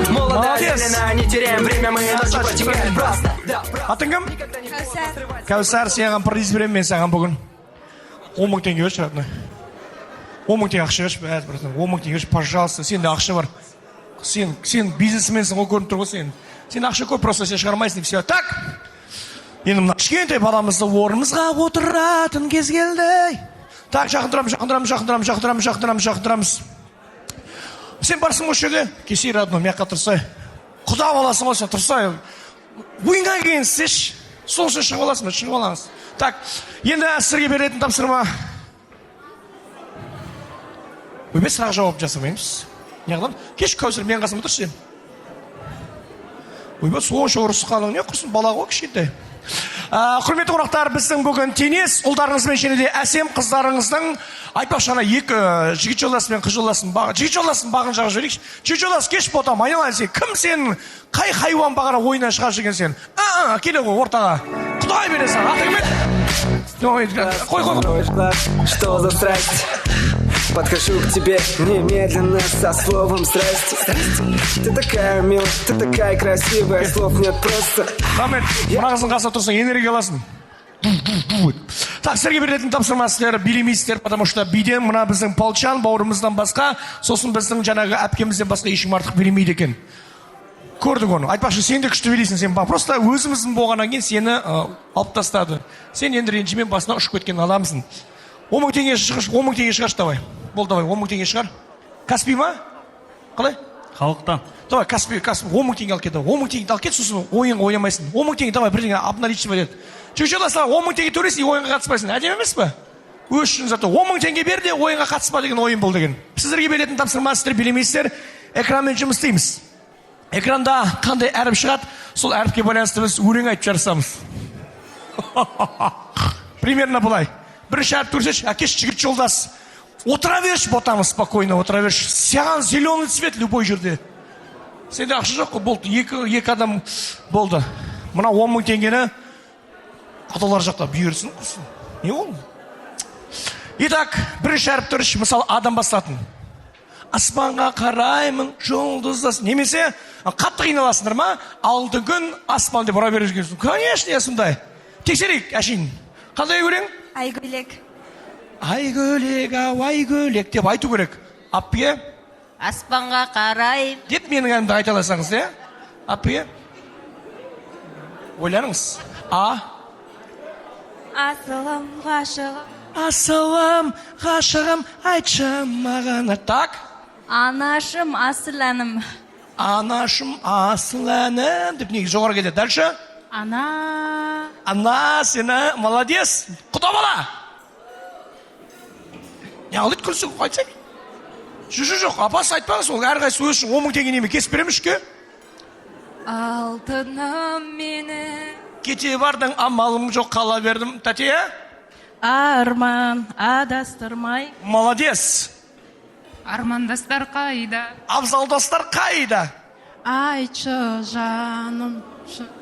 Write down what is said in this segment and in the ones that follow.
Молодая, Молодец. зелена, не теряем время, мы ночью протекаем просто. Да, просто. Атың кім? Кәусар. Саған приз беремін мен саған бүгін. 10 000 теңге берші, родной. 10 000 теңге ақша берші, бәрі, братан. 10 000 теңге берші, пожалуйста. Сенде ақша бар. Сен бизнесменсің ғой, көрініп тұр ғой сен. Сен ақша көп, просто сен шығармайсың, все. Так. Енді мына кішкентай баламызды орнымызға отыратын кез келді. Так, жақын тұрамыз, жақын тұрамыз, жақын тұрамыз, жақын тұрамыз, жақын тұрамыз, жақын тұрамыз. Сен барсың ғой осы жерде. Келсей, родной, мына жаққа тұрсай. Құда баласың ғой сен, тұрсай. Ойынға келген істеші. Сол үшін шығып аласың ба? Шығып алыңыз. Так, енді сіздерге беретін тапсырма. Ойбай, сұрақ жауап жасамаймыз. Не қыламыз? Кеш, Кәусар, менің қасыма тұршы сен. Ойбай, сонша ұрысқаның не құрсын, бала ғой кішкентай. Құрметті қонақтар, біздің бүгін теңес ұлдарыңыз бен және де әсем қыздарыңыздың, айтпақшы, ана екі жігіт жолдас пен қыз жолдасын, жігіт жолдастың бағын жағып жіберейікші. Жігіт жолдас, кеш, ботам, айналайын, сен кім, сен қай хайуан бағана ойыннан шығарып жүрген сен? А, келе ғой ортаға, құдай бере саған. Атың кім еді? Ой, қой, қой, қой. Откроешь глаз, что за страсть? Подхожу к тебе немедленно со словом «здрасте». Ты такая милая, ты такая красивая, слов нет просто. Рахмет. Мына қыздың қасында тұрсаң, энергия аласың. Так, сіздерге беретін тапсырма: сіздер билемейсіздер, потому что биден мына біздің Полчан бауырымыздан басқа, сосын біздің жаңағы әпкемізден басқа ешкім артық билемейді екен, көрдік оны. Айтпақшы, сен де күшті билейсің. Сен просто өзіміздің болғаннан кейін сені алып тастады. Сен енді ренжіме, басына ұшып кеткен адамсың. 10 000 теңге шығаршы, 10 000 теңге шығаршы, давай, болды, давай, 10 000 теңге шығар. Каспи ма, қалай? Халықтан. Давай, Каспи, Каспи, 10 000 теңге алып кет, 10 000 теңге алып кет, сосын ойынға ойнамайсың. 10 000 теңге, давай, бірдеңе обналичивать ет. Жігіт жолдастар, 10 000 теңге төлейсің и ойынға қатыспайсың. Әдемі емес па? Өз үшін зато 10 000 теңге бер де, ойынға қатыспа деген ойын бұл деген. Сіздерге беретін тапсырма: сіздер билемейсіздер, экранмен жұмыс істейміз. Экранда қандай әріп шығады, сол әріпке байланысты біз өлең айтып жарысамыз. Примерно былай: бірінші әріп көрсетші, әкеш. Жігіт жолдас, отыра берші, ботамыз, спокойно отыра берші. Саған зеленый цвет любой жерде. Сенде ақша жоқ қой, болды, екі адам болды. Мына 10 000 теңгені құдалар жақта бұйырсын, құрсын, не ол. Итак, бірінші әріп тұршы, мысалы, адам бастатын. Аспанға қараймын, жұлдыз немесе қатты қиналасыңдар ма? Алтын күн аспан деп ұра беріп жүргенсің, конечно, иә, сондай. Тексерейік әшейін. Қандай өлең? Айгөлек. Айгөлек ау, айгөлек деп айту керек. Аппе? Аспанға қарай Деп менің әнімді айта алсаңыз, иә. Аппе, ойланыңыз. А. Асылым, ғашығым. Асылым, ғашығым, айтшы маған. Так. Анашым, асыл әнім. Анашым, асыл әнім деп негізі жоғары кетеді. Дальше. Ана. Ана сені, молодец. Құда бала не қылды, күлсің, айтсай. Жоқ, жоқ, жоқ, апасы, айтпаңыз. Ол әрқайсысы өзі үшін 10 000 теңге неме кесіп беремін үшке. Алтыным мені. Кете бардың, амалым жоқ, қала бердім. Тәте? Арман адастырмай. Молодец. Армандастар қайда? Абзал достар қайда? Айтшы, жаным.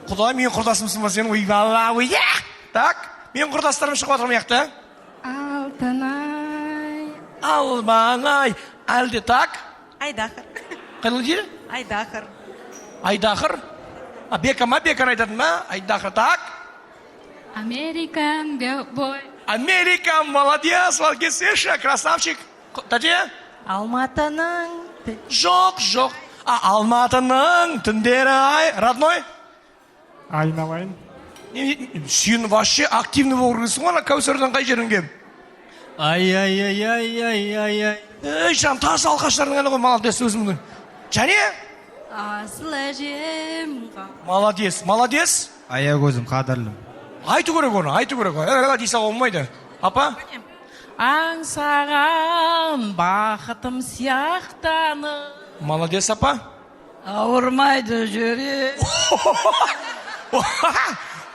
Құдай, менің құрдасымсың ба сен? Ойбала, ой. Так, менің құрдастарым шығып жатыр мына жақта. Алтынай. Алманай әлде? Так. Айдахыр. Қалай дейді? Айдахыр. Айдахыр. А, Бека ма? Беканы айтатын ба? Айдахыр. Так. American boy. Америка, молодец, келсеші, красавчик. Тәте? Алматының. Жоқ, жоқ. А, Алматының түндері ай, родной. Айналайын. Сен вообще активный болып жүрсің ғой, ана Кәусардан қай жерің келіп? Ай, ай, ай, ай, ай, ай, ай. Ей, жан, таза алқаштардың әні ғой, молодец өзімнің. Және? Асыл әжем. Молодец, молодец. Аягөзім, қадірлім. Айту керек оны, айту керек. Ә, дей салуға болмайды. Апа? Аңсаған бақытым сияқтанып. Молодец, апа. Ауырмайды жүрек.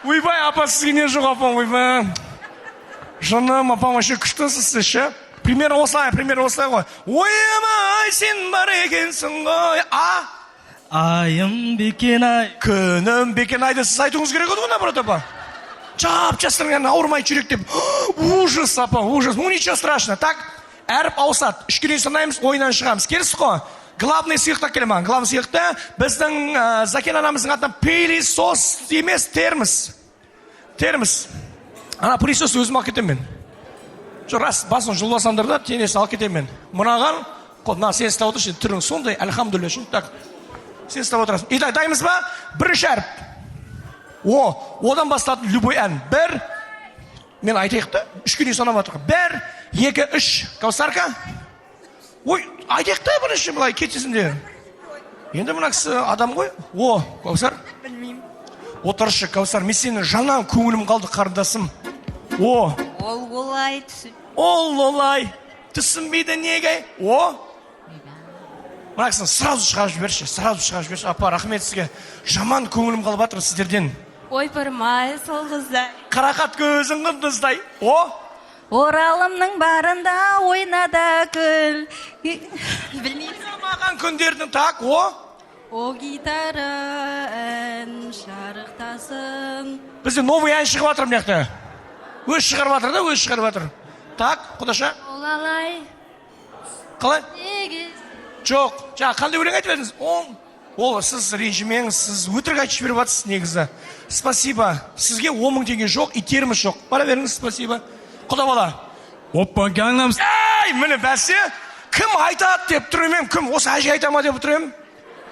Ойбай, апа, сізге не жоқ, апа, ойбай. Жаным, апам, вообще күштісіз сіз ше. Примерно осылай, примерно осылай ғой. Ойым-ай, сен бар екенсің ғой. А? Айым бекен ай. Күнім бекен айды сіз айтуыңыз керек еді ғой, наоборот, апа. Жап жастың әні, ауырмайды жүрек деп. Ужас, апа, ужас. Ну, ничего страшного. Так, әріп ауысады. Үшке дейін санаймыз, ойыннан шығамыз. Келістік қой? Главный сыйлықты әкеле маған. Главный сыйлықты біздің Закен анамыздың атынан пылесос емес, термос. Термос. Ана пылесос өзім алып кетемін мен. Жоқ, рас, басын жұлып алсаңдар да, денесін алып кетемін мен. Мынаған, қол, мына сен ұстап отыршы, түрің сондай, альхамдулилля, шын. Так, сен ұстап отырасың. Итак, дайынбыз ба? Бірінші әріп. О, одан басталатын любой ән. Бір, мен айтайық та, үшке дейін санап жатырмын. Бір, екі, үш. Каусарка? Ой, айтайық та бірінші, былай кетесің де. Енді мына кісі адам ғой. О, Каусар? Білмеймін. Отыршы, Каусар, мен сені жаңа көңілім қалды, қарындасым. О, Ол олай түсін. Ол олай түсінбейді неге? О, мына кісіні сразу шығарып жіберші, сразу шығарып жіберші. Апа, рахмет сізге. Жаман көңілім қалып жатыр сіздерден. Ойпырмай, сол қыздай. Қарақат көзің құндыздай. О, Оралымның барында ойна да күл. Білмеймін. Маған күндердің, так, о. О, гитара ән шарықтасын. Бізде новый ән шығып жатыр мына жақта. Өзі шығарып жатыр да, өзі шығарып жатыр. Так, құдаша, Олалай қалай? неге? Жоқ, жаңа қандай өлең айтып едіңіз? Ол сіз ренжімеңіз, сіз өтірік айтып жіберіп жатсыз негізі. Спасибо. Сізге 10 000 теңге жоқ, и термос жоқ. Бара беріңіз, спасибо. Құда бала. Оппа, Gangnam. Ей, міне бәсе, кім айтады деп тұр едім, кім осы әже айта ма деп тұр едім.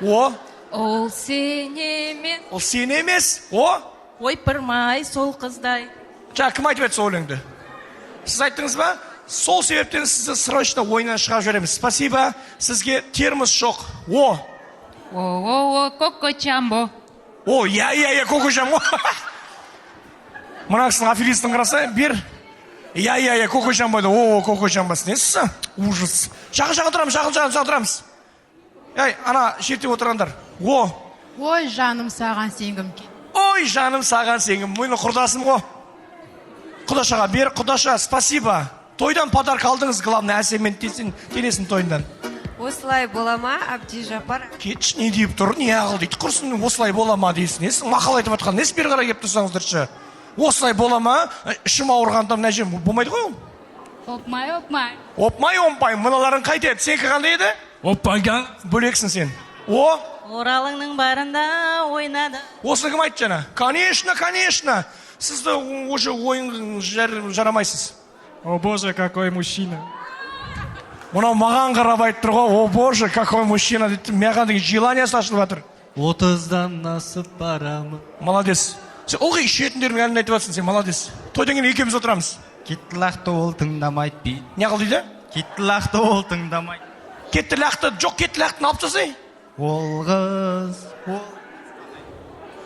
О, Ол сен емес. Ол сен емес. О, Ойпырмай, сол қыздай. Жаңа кім айтып еді сол өлеңді? Сіз айттыңыз ба? Сол себептен сізді срочно ойыннан шығарып жібереміз. Спасибо, сізге термос жоқ. О, О, о, о, коко чамбо. О, иә, иә, иә, Коко Джамбо. Мына кісінің аферистін қараса, бер. Иә, иә, иә, Коко Джамбо. О, Коко Джамбо. Несі? Ужас. Жақын, жақын тұрамыз, жақын, жақын, жақын тұрамыз. Ей, ана шетте отырғандар. О, Ой, жаным, саған сенгім кел. Ой, жаным, саған сенгім. Менің құрдасым ғой. Құдашаға бер, құдаша, спасибо. Тойдан подарок алдыңыз, главное, Әсеммен денесін тойынан. Осылай бола ма, Әбдіжаппар? Кетші, не деп тұр, не ағыл дейді. Құрсын, осылай бола ма дейсің. Несі мақал айтып жатқан, несі бері қарай келіп тұрсаңыздаршы. Осылай бола ма? Ішім ауырғанда мына жер болмайды ғой ол. Опмай, опмай. Опмай, опмай, мыналарың қайтеді? Сенікі қандай еді? Оппа, Gang. БөлекСің сен. О, Оралыңның барында ойнады. Осыны кім айтты жаңа? Конечно, конечно. Сізді уже ойын жарамайсыз. О боже, какой мужчина. Мынау маған қарап айтып тұр ғой, о боже, какой мужчина дейді. Маған деген желаниясы ашылып жатыр. 30-дан асып барамын. Молодец. Сен ылғи ішетіндердің әнін айтып жатрсың, сен молодец. Тойдан кейін екеуміз отырамыз. Кетті лақты ол тыңдамайды би. Не қыл дейді? Кетті лақты ол тыңдамайды. Кетті лақты, жоқ, кетті лақтыны алып тастай. Ол қыз, ол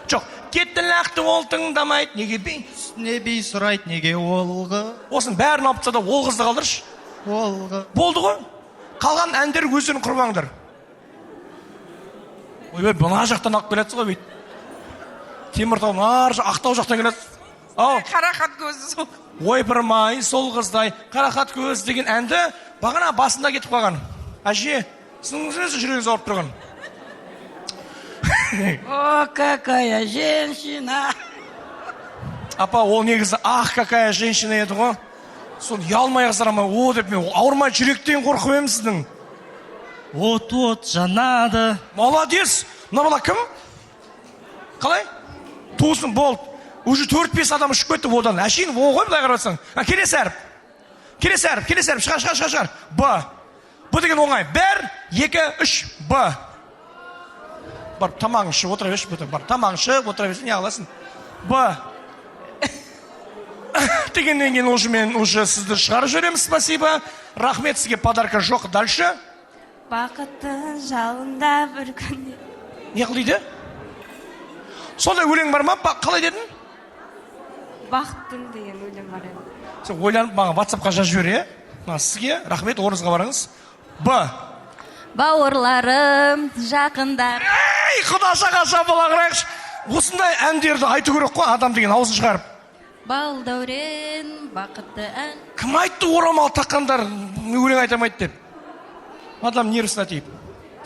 Жоқ, кетті лақты ол тыңдамайды. Неге би? үстіне би сұрайды, неге ол қыз, Осының бәрін алып таста да, ол қызды қалдыршы. Ол қыз. Болды ғой. Қалған әндер өздерің құрбаңдар. Ойбай, мына жақтан алып келатсыз ғой бүйтіп. Теміртау, ар жақ, Ақтау жақтан келатсыз. Ау, Қарақат көзі сол. Ойпырмай, сол қыздай, қарақат көз деген әнді бағана басында кетіп қалған. Әже, сіздің өзіңіз жүрегіңіз ауырып тұрған. О, какая женщина. Апа, ол негізі «Ах, какая женщина» еді ғой. Соны ұялмай қызарамай, о деп мен ауырмай жүректен қорқып едім сіздің. От, от жанады. Молодец. Мына бала кім? Қалай? Туысың болды. Уже төрт бес адам ұшып кетті одан. Әшейін о ғой, былай қарап отырсаң. А, келесі әріп. Келесі әріп, келесі әріп. Шығар, шығар, шығар, шығар. Б. Б деген оңай. Бір, екі, үш, Б. Барып тамағың ішіп отыра берші, бұта. Барып тамағың ішіп отыра берсін, не қыласың? Б. Дегеннен кейін уже мен уже сізді шығарып жіберемін, спасибо. Рахмет сізге, подарка жоқ. Дальше. Бақыттың жалында бір күнде. Не қыл дейді? Сондай өлең бар ма? Қалай дедің? Бақыттың деген өлең бар еді. Сен ойланып маған ватсапқа жазып жібер, иә? Мына сізге рахмет, орныңызға барыңыз. Б. Бауырларым, жақындар. Ей, құдашаға шапалақ ұрайықшы. Осындай әндерді айту керек қой, адам деген аузын шығарып. Бал дәурен, бақытты ән. Кім айтты орамал таққандар өлең айта алмайды деп? Адам нервісіне тиіп.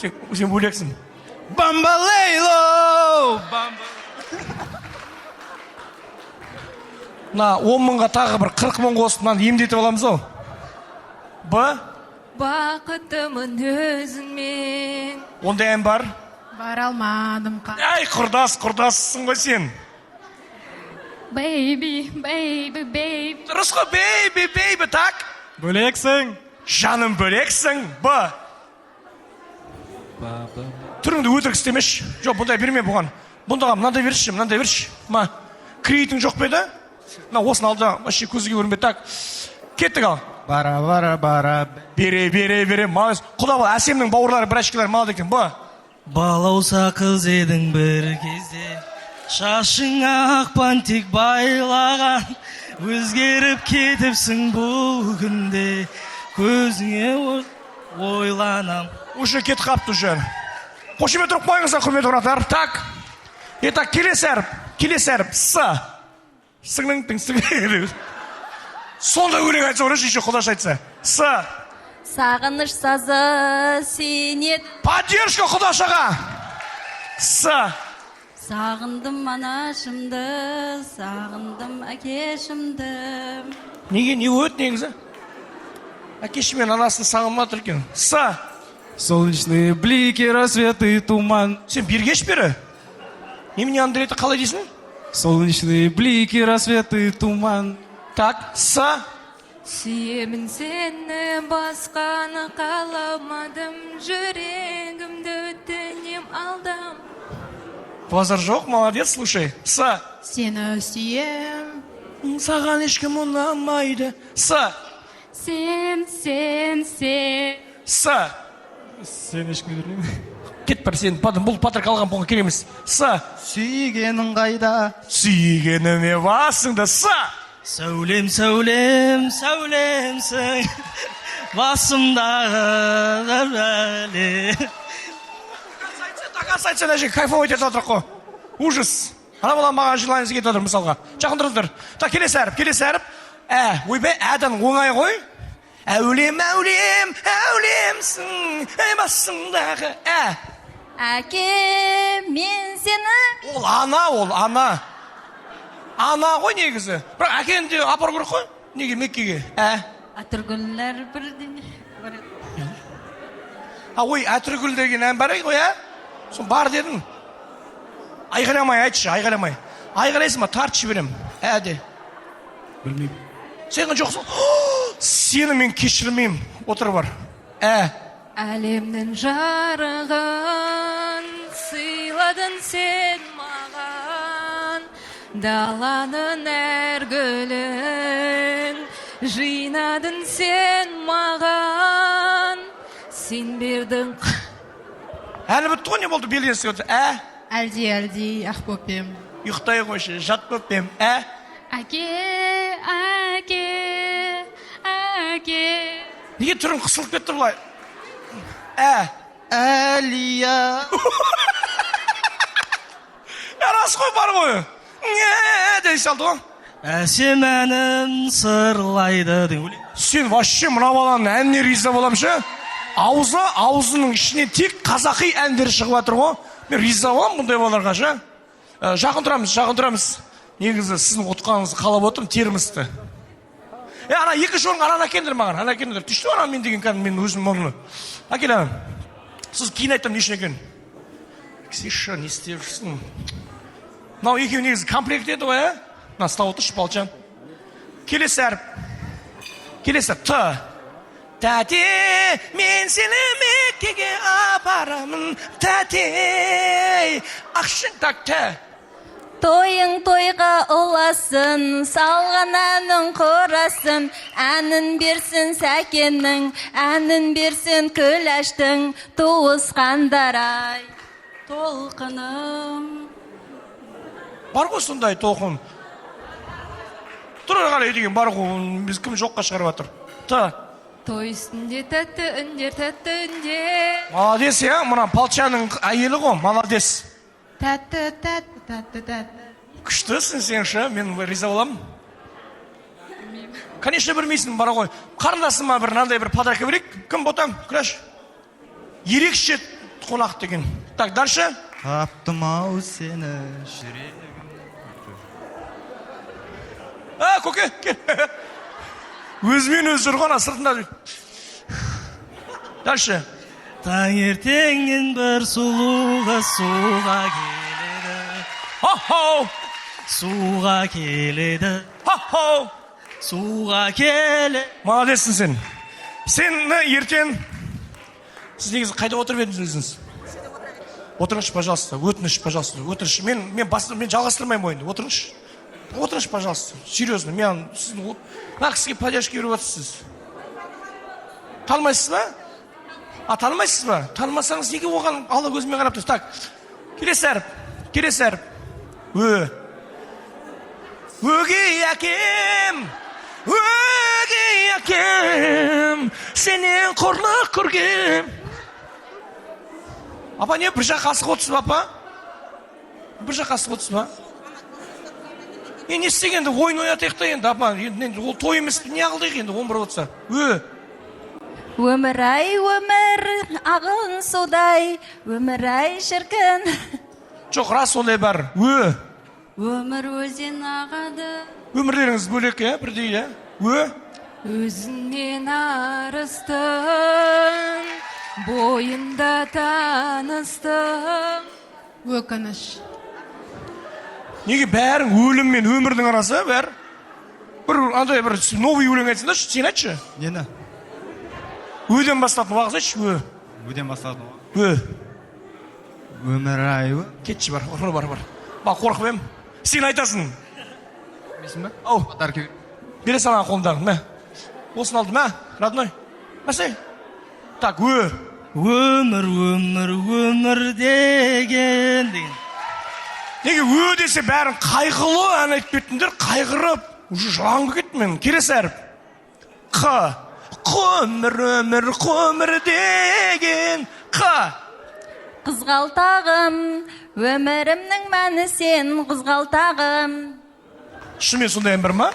Сен бөлексің. Бамбалейло! Бамба. Мына 10 мыңға тағы бір 40 мың қосып, мынаны емдетіп аламыз ау. Б. Бақыттымын өзіңмен. Ондай ән бар. Бара алмадым. Әй, құрдас, құрдассың ғой сен. Baby, baby, baby. Дұрыс қой, baby, baby, так. Бөлексің. Жаным, бөлексің. Б. Түріңді өтірік істемеші. Жоқ, бұндай берме бұған. Бұндайға мынандай берші, мынандай берші. Ма, кредитің жоқ па еді? Мына осыны ал да, вообще көзге көрінбе. Так, кеттік ал. Бара, бара, бара. Бере, бере, бере. Молодец. Құда бол, Әсемнің бауырлары, братишкалары молодец екен. Б. Балауса қыз едің бір кезде, шашың ақ бантик байлаған, өзгеріп кетіпсің бұл күнде, көзіңе ойланам. Уже кетіп қалыпты уже. Қошемет ұрып қойыңыздар, құрметті қонақтар. Так. Итак, келесі әріп. Келесі әріп. С. Сыңның тың сың. Сондай өлең айтса, көресің, еще құдаша айтса. С. Сағыныш сазы сенеді. Поддержка құдашаға. С. Сағындым анашымды, сағындым әкешімді. Неге, не өт негізі? Әкеші мен анасын сағынып жатыр екен. С. Солнечные блики, рассветы и туман. Сен бергеш бері. Немене, Андрейді қалай дейсің? Солнечные блики, рассветы и туман. Так, С. Сүйемін сені, басқаны қаламадым, жүрегімді өтінем, алдам. Базар жоқ, молодец, слушай. С. Сені сүйем. Саған ешкім ұнамайды. С. Сен, сен, сен. С. Сен ешкімге бермеймін. Кет бір сен, бұл подарок алған бұған керек емес. С. Сүйгенің қайда? Сүйгеніме басыңды. С. Сәулем, сәулем, сәулемсің, басымдағы бәле. До айтса, ана жерге кайфовать етіп жатыр қой. Ужас. Ана бала маған желаниесі кетіп жатыр мысалға. Жақын тұрыңыздар. Так, келесі әріп, келесі әріп. Ә, ойбай, әдан оңай ғой. Әулем, әулем, әулемсің, әй басымдағы ә. Әке, мен сені. Ол ана, ол ана. Ана ғой негізі. Бірақ әкені де апару керек қой. Неге Меккеге? Ә. Әтіргүллер бірдеңе бар еді. А, ой, әтіргүл деген ән бар ғой, ә? Сол бар дедің. Айғайламай айтшы, айғайламай. Айғайлайсың ба, тартып жіберемін. Ә де. Білмеймін. Сен жоқсың. Сені мен кешірмеймін. Отыр бар. Ә. Әлемнің жарығын сыйладың сен маған, даланың әр гүлін жинадың сен маған, сен бердің. Әлі бітті ғой, не болды, белгісі өтті. Ә. Әлди, әлди, ақ бөпем. Ұйықтай қойшы, жат бөпем. Ә. Әке, әке, әке. Неге түрің қысылып кетті бұлай? Ә. Әлия. Ә, рас қой, бар ғой. Не дей салды ғой. Әсем әнім сырлайды деген өлең. Сен вообще мына баланың әніне риза боламын ше. Аузы, аузының ішіне тек қазақи әндер шығып жатыр ғой. Мен риза боламын бұндай балаларға ше. Ә, жақын тұрамыз, жақын тұрамыз. Негізі сіздің ұтқаныңызды қалап отырмын, термісті. Е, ана екінші орынға ананы әкеліңдер маған, ана әкеліңдер. Түсті ана мен деген кәдімгі мен өзім орны. Әкел ана. Сіз кейін айтамын не үшін екенін. Ксиша, не істеп жүрсің? Мынау екеуі негізі комплект еді ғой, ә? Мына ұстап отыршы, балжан. Келесі әріп. Келесі Т. Тәте, мен сені Меккеге апарамын. Тәте. Ақшың так, Т. Тойың тойға ұласын, салған әнің құрасын, әнін берсін Сәкеннің, әнін берсін Күләштің, туысқандар ай. Толқыным. Бар ғой сондай толқын. Тұр қарай деген бар ғой, біз кім жоққа шығарып жатыр. Т. Той үстінде тәтті үндер, тәтті үндер. Молодец, иә, мына палчаның әйелі ғой, молодец. Тәтті, тәтті, тәтті, тәтті. Күштісің сен ше, мен риза боламын. Конечно, білмейсің, бар ғой. Қарындасыма бір мынандай бір подарка берейік. Кім, ботам? Күләш. Ерекше қонақ деген. Так, дальше. Таптым ау сені жүрегім. А, көке, кел. Өзімен өзі жүр ғой ана сыртында. Дальше. Таңертеңнен бір сұлу қыз суға келеді. Хо-хо! Суға келеді. Хо-хо! Суға келе. Молодецсің сен. Сені ертең. Сіз негізі қайда отырып едіңіз өзіңіз? Отырыңызшы, пожалуйста, өтініш, пожалуйста, өтініш. Мен жалғастырмаймын ойынды. Отырыңызшы. Отырыңызшы, пожалуйста. Серьезно, мен сіздің мына кісіге поддержка беріп жатырсыз. Танымайсыз ба? А, танымайсыз ба? Танымасаңыз, неге оған ала көзімен қарап тұрсыз? Так. Келесі әріп. Келесі әріп. Ö. Өгей әкем, өгей әкем, сенен қорлық көргем. Апа, не бір жаққа асығып отырсыз ба, апа? Бір жаққа асығып отырсыз ба? Е, не істейік енді, ойын ойнатайық та енді, апа. Енді ол той емес, не қылдық енді, 11 отырса. Ö. Өмір ай, өмір ағын судай, өмір ай шіркін. Жоқ, рас ондай бар. Ö. Өмір өзен ағады. Өмірлеріңіз бөлек, иә, бірдей, иә? Ö. Өзіңнен арыстың бойында таныстым. Өкініш. Неге бәрің өлім мен өмірдің арасы, бәрі? Бір андай бір новый өлең айтсаңдаршы, сен айтшы. Нені? Өден басталатын уағыз айтшы, ө. Өден басталатын. Ө. Өмір ай. Кетші, бар, бар, бар, бар. Ба, қорқып ем. Сен айтасың. Білесің ба? Ау. Подарка. Бере сал ана қолымдағын, мә. Осыны алдым, мә, родной. Мәсе. Так, ө. Өмір, өмір, өмір деген деген. Неге ө десе бәрін қайғылы ән айтып кеттіңдер, қайғырып. Уже жылағым келіп кетті мен. Келесі әріп. Қ. Қөмір, өмір, қөмір деген. Қ. Қызғалтағым, өмірімнің мәні сен, қызғалтағым. Шынымен сондай ән бар ма?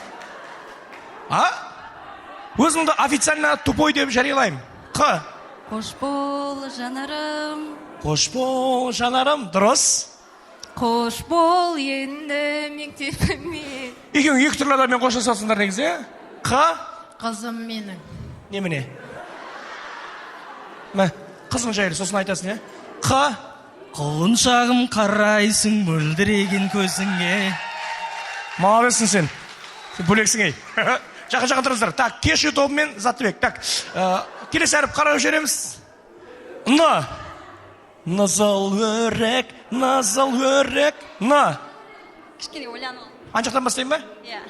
А? Өзімді официально тупой деп жариялаймын. Қ. Қош бол, жанарым. Қош бол, жанарым. Дұрыс. Қош бол енді мектебіме. Екеуің екі түрлі адаммен қоштасасыңдар негізі, иә? Қ. Қызым менің. Немене? Мә, қызың жайлы сосын айтасың, иә? Қ. Құлыншағым, қарайсың мөлдіреген көзіңе. Молодецсің сен. Сен бөлексің, ей. Жақын, жақын тұрыңыздар. Так, кешью тобымен Заттыбек. Так, келесі әріп қарап жібереміз. Н. Назал өрек, назал өрек, Н. Кішкене ойланып ал. Ана жақтан бастайын ба? Иә.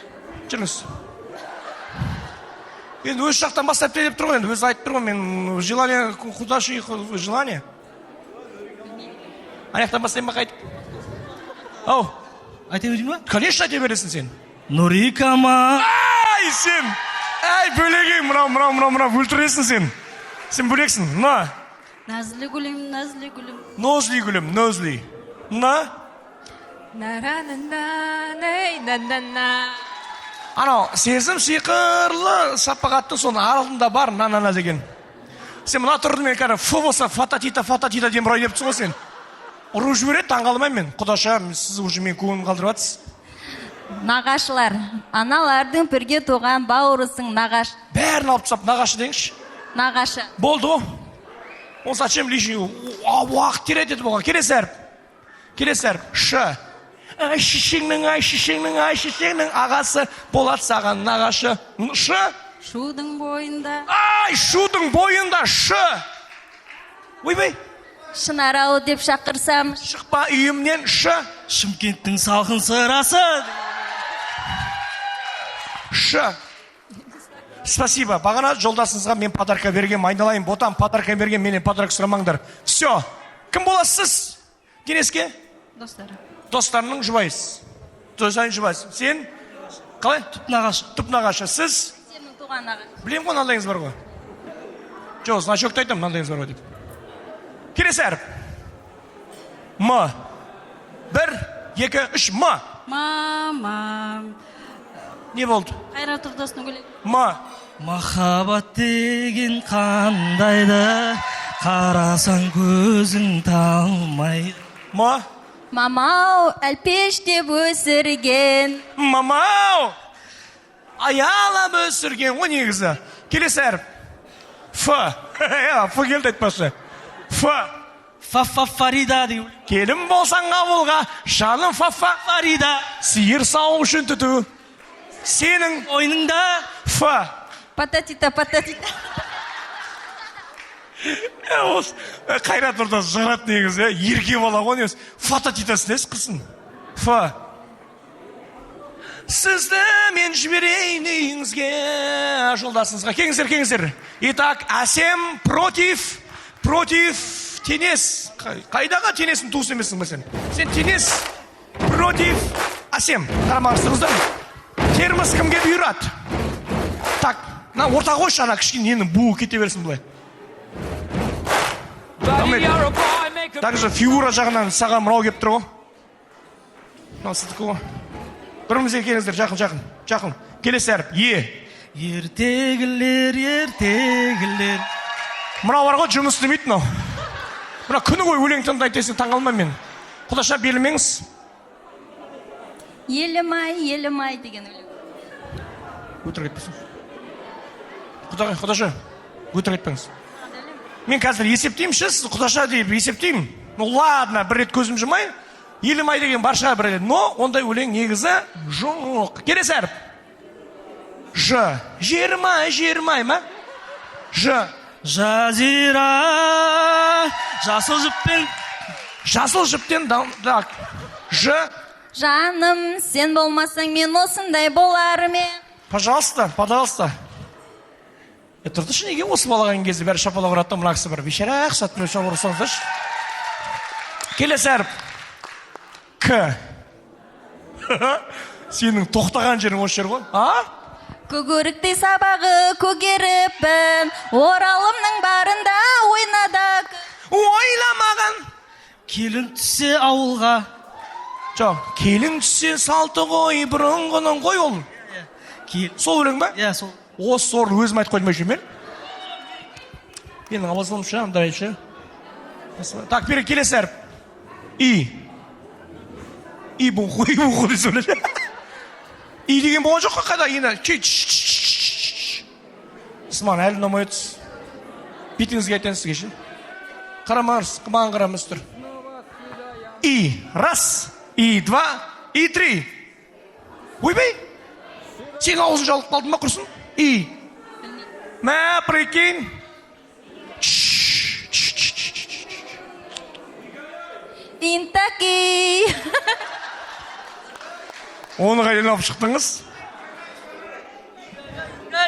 Жүріңіз. Енді өз жақтан бастап деп тұр ғой енді, өзі айтып тұр ғой, мен желание худаши желание. Ана жақтан бастайын ба қайтып? Ау. Айта берейін ба? Конечно, айта бересің сен. Нурикама. Ай, сен! Әй, бөлегең, мынау, мынау, мынау, мынау, өлтіресің сен. Сен бөлексің. На. Назлы гүлім, назлы гүлім. Нозли гүлім, нозли. На. На-ра-на-на, на. Анау, сезім сиқырлы шапағатты, соның алдында бар на на на деген. Сен мына тұрды мен кәдімгі ф болса фататита фататита деп ұрайын деп тұрсың ғой сен. Ұрып жібереді, таңғалмаймын мен. Құдаша, сіз уже менің көңілімді қалдырып жатсыз. Нағашылар, аналардың бірге туған бауырысың, нағаш. Бәрін алып тастап, нағашы деңізші. Нағашы. Болды ғой. Ол зачем лишний уақыт терять етіп оған. Келесі әріп. Келесі әріп. Ш. Ай, шешеңнің, ай, шешеңнің, ай, шешеңнің ағасы болады саған нағашы. Ш. Шудың бойында. Ай, шудың бойында ш. Ойбай. Шынар ау деп шақырсам. Шықпа үйімнен ш. Шымкенттің салқын сырасы. Ш. Спасибо. Бағана жолдасыңызға мен подарка бергем, айналайын, ботам, подарка берген, менен подарок сұрамаңдар. Все. Кім боласыз? Денеске? Достары. Достарының жұбайысыз. Достарының жұбайысы. Сен? Қалай? Түп нағашы. Түп нағашы. Сіз? Сенің туған ағаң. Білемін ғой, мынандайыңыз бар ғой. Жоқ, значокты айтамын, мынандайыңыз бар ғой деп. Келесі әріп. М. 1, 2, 3, М. Мама. Не болды? Қайрат Нұртасының өлеңі. М. Махаббат деген қандай да, қарасаң көзің талмай. М. Мамау, әлпештеп өсірген. Мамау, аялап өсірген ғой негізі. Келесі әріп. Ф. Ф келді айтпақшы. Ф. Фа фа Фарида деген. Келін болсаң ауылға, жаным фа фа. Фарида. Сиыр сауық үшін түту. Сенің ойыныңда. Ф. Пататита, пататита. Осы Қайрат Нұртас жарады негізі, ерке бала ғой негізі. Фататитасы несі қыздың? Ф. Сізді мен жіберейін үйіңізге, жолдасыңызға. Келіңіздер, келіңіздер. Итак, Әсем против Тенес. Қайдағы Тенестің туысы емессің бе сен? Сен Тенес против Әсем. Қарама-қарсы тұрыңыздар. Термос кімге бұйырады? Так, мына ортаға қойшы, ана кішкене ненің буы кете берсін былай. Также фигура жағынан саған мынау келіп тұр ғой. Мынау сіздікі ғой. Бірімізге келіңіздер, жақын, жақын, жақын. Келесі әріп, Е. Ертегілер, ертегілер. Мынау бар ғой, жұмыс істемейді мынау. Мына күні бойы өлең тыңдайды десең таңғалмаймын мен. Құдаша, берілмеңіз. Елім-ай, елім-ай деген өлең. Өтірік айтпайсың. Құдағай, құдаша, өтірік айтпаңыз. Мен қазір есептеймін ше, сіз құдаша деп есептеймін. Ну ладно, бір рет көзім жұмай. Елім-ай деген бар шығар бір рет. Но ондай өлең негізі жоқ. Келесі әріп. Ж. Жерім-ай, жерім-ай ма? Ж. Жазира. Жасыл жіппен. Жасыл жіптен, так. Ж. Жаным, сен болмасаң мен осындай болар ма? Пожалуйста, пожалуйста. Тұрдышы, неге осы балаға келген кезде бәрі шапалақ ұрады да, мына кісі бір бейшара ұқсатып біреу шапалақ ұрсаңыздаршы. Келесі әріп. К. Сенің тоқтаған жерің осы жер ғой. А? Көк өріктей сабағы көгеріппін, Оралымның барында ойнада. Ойламаған. Келін түссе ауылға. Жоқ, келін түссе салты ғой, бұрынғының ғой ол. Сол өлең ба? Иә, сол. Осы сорды өзім айтып қойдым әшейін мен. Менің ауызым ше, андай ше. Так, бері келесі әріп. И. И бұл қой, бұл қой деп сөйледі. И деген болған жоқ қой қайда енді. Чи, ч, ч, ч, ч, ч. Сіз маған әлі ұнамай отырсыз. Бетіңізге айтайын сізге ше. Қарамаңыз, маған қарамаңыз тұр. И. Раз, и два, и три. Ойбай! Сенің аузың жабылып қалды ма құрсын? И. Мә, прикинь. Интаки. Оны қайдан алып шықтыңыз?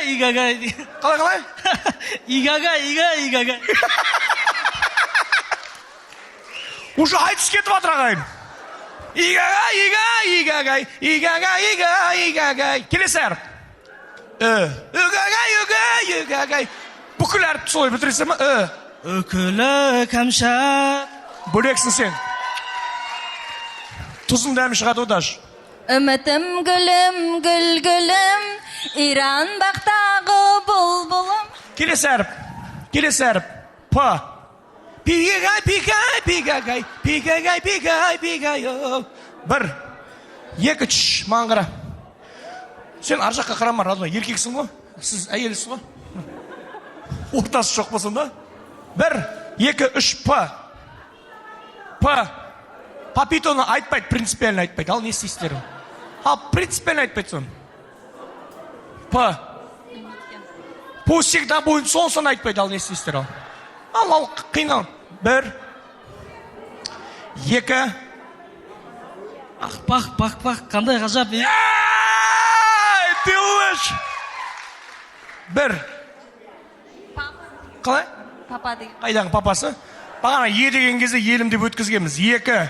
Игага. Қалай, қалай? Игага, ига, игага. Уже айтыс кетіп жатыр ағайын. Игага, ига, игагай, игага, ига, игагай. Келесі әріп. Үгагай, үгай, үгагай. Бүкіл әріпті солай бітіресің ме? Үкілі кәмшат. Бөлексің сен. Тұзың дәмі шығады ғой даже. Үмітім гүлім, гүл гүлім, Иран бақтағы бұлбұлым. Келесі әріп. Келесі әріп. П. Пигагай, пигай, пигагай, пигагай, пигай, пигай. Бір, екі, үш, маған қара. Сен ар жаққа қарама, родной, еркексің ғой. Сіз әйелсіз ғой. Ортасы жоқ болсын да. Бір, екі, үш, П. П. Папитоны айтпайды, принципиально айтпайды. Ал не істейсіздер? Ал принципиально айтпайды соны. П. Пусть всегда будет солнце айтпайды, ал не істейсіздер ал? Ал, ал, қинал. Бір, екі. Ақ, бақ, бақ, бақ, қандай ғажап, е? Ай, ты лучше. Бір. Қалай? Папа деген. Қайдағы папасы? Бағана е деген кезде елім деп өткізгенбіз. Екі.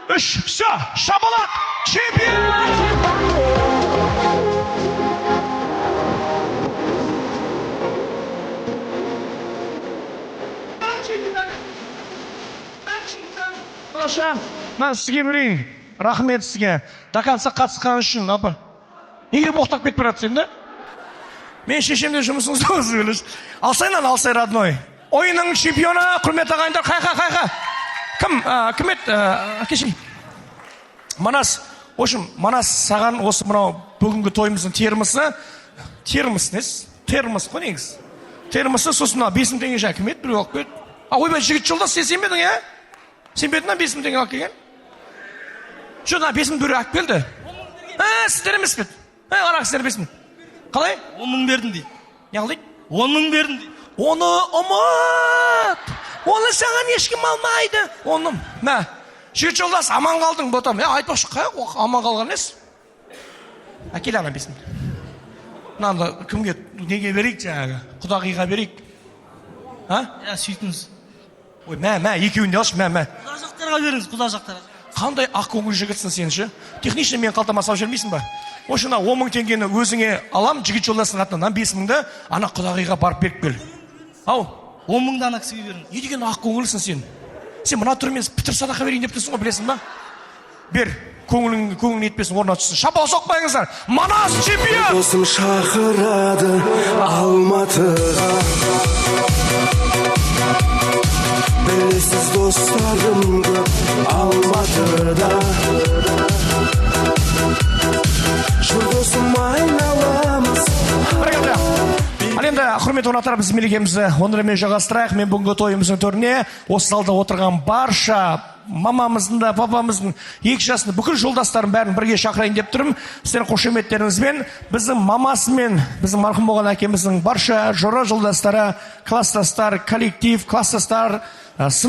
Үш. Все, шапалақ. Чемпион! Мына сізге берейін. Рахмет сізге. До конца қатысқан үшін, апа. Неге боқтап кетіп бара жатсың да? Мен шешемде жұмысыңыз болсын. Алсай нан, алсай, родной. Ойынның чемпионы, құрметті ағайындар, қайқа, қайқа. Кім, кім еді? Кешір. Манас, в общем, Манас, саған осы мынау бүгінгі тойымыздың термосы, термос несі? Термос қой негізі, термосы. Сосын мына 5000 теңге жаңа кім еді, біреу алып келді. А, ойбай, жігіт жолдас, сен сен бе едің, иә? Сен бе едің мына 5000 теңге алып келген? Жоқ, мына 5000 біреу алып келді. Ә, сіздер емес пе еді? Ә, ана кісілер 5000. Қалай? 10 000 бердім дейді. Не қыл дейді? 10 000 бердім дейді. Оны ұмыт, оны саған ешкім алмайды оны. Мә, жігіт жолдас, аман қалдың, ботам. Е, айтпақшы, қай аман қалған емес? Әкел ана 5000. Мынаны кімге, неге берейік, жаңағы құдағиға берейік, а? Иә, сөйтіңіз. Ой, мә, мә, екеуін де алшы, мә, мә. Құда жақтарға беріңіз, құда жақтарға. Қандай ақкөңіл жігітсің сен ше! Технично менің қалтама салып жібермейсің ба? Осы мына 10 000 теңгені өзіңе алам жігіт жолдасының атынан, мына 5000-ді ана құдағиға барып беріп кел. Ау. 10 000-ды ана кісіге беріңіз. Не деген ақкөңілсің сен! Сен мына түрмен пітір садақа берейін деп тұрсың ғой, білесің ба? Бер, көңілің көңілің нетпесін, орнына түссін. Шапалақ соқпайыңыздар, Манас чемпион! Досым шақырады Алматыға. Білесіз, достарым көп Алматыда. Жүр, досым, айналамыз. Бәрекелді! Ал енді, құрметті қонақтар, біз мерекемізді онымен жалғастырайық. Мен бүгінгі тойымыздың төріне осы залда отырған барша мамамыздың да, папамыздың, екі жасында бүкіл жолдастарын, бәрін бірге шақырайын деп тұрмын. Сіздердің қошеметтеріңізбен біздің мамасы мен біздің марқұм болған әкеміздің барша жора жолдастары, класстастар, коллектив, класстастар, сынып